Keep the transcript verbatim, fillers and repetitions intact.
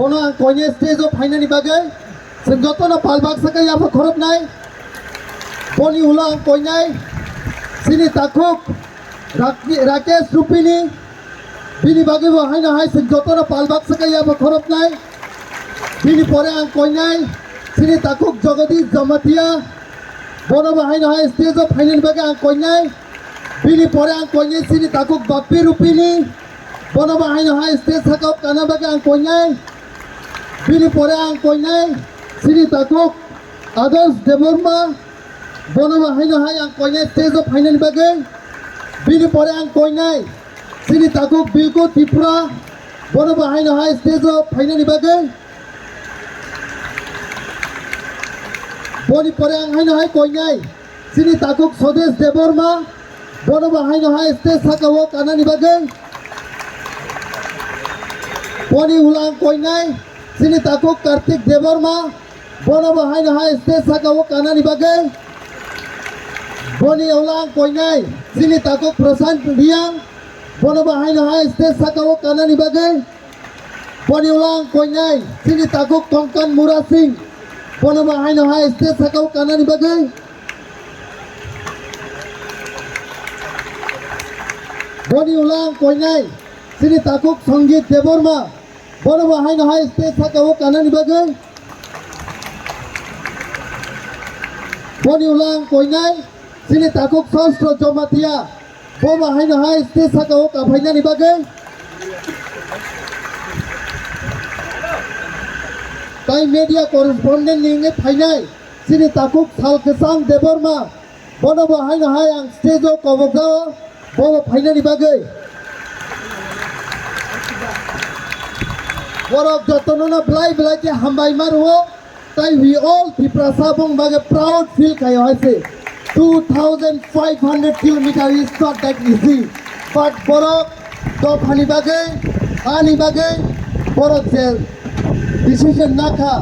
Bono ang koinai stage o phainani bagwi chwng jotono pal baksa khe yapha khoroknai. Boni ulo ang koinai chini takhuk Rak-, Rakesh Rupini. Bini bagwi bo haino hai chwng jotono pal baksa khe yapha khoroknai. Bini pore ang koinai chini takhuk Jagadish Jamatia. Bono bo haino hai stage o phainani bagwi ang koinai. Bini pore ang koinai chini takhuk Bappi Rupini. Bono bo haino hai stage saka o kana bagwi ang koinai. Bini pore ang koinai chini takhuk Adarsh Debbarma. Bono bo haino hai ang koinai stage o phainani bagwi. Bini pore ang koinai chini takhuk Bilku Tripura. Bono bo haino hai stage o phainani bagwi. Boni pore ang haino hai koinai chini takhuk Swadesh Debbarma, bono bo haino hai stage saka o kanani bagwi. Boni ulo ang koinai chini takhuk Kartik Debbarma, bono bo haino hai stage saka o kanani bagwi. Boni ulo ang koinai chini takhuk Prashant Riang, bono bo haino hai stage saka o kanani bagwi. Boni ulo ang koinai chini takhuk Konkan Mura Singh, bono bo haino hai stage saka o kanani bagwi. Boni ulo ang koinai chini takhuk Sangeet Debbarma, bono bo haino hai stage saka o kanani bagwi. Boni ulo ang koinai chini takhuk Sastro Jamatia, bo bo haino hai stage saka o kaphainani bagwi. Tai media correspondent ni wngwi phainai chini takhuk Sal Kwchang Debbarma, bono bo haino hai ang stage o kobokjao, bo bo phainani bagwi. Borok jotono no belai belai khe hambai ma rwo. Tai we all Tiprasa bong bagwi proud feel khaio hai se. Two thousand five hundred kilometer is not that easy. But borok dophani bagwi, ani bagwi borok je decision nakha.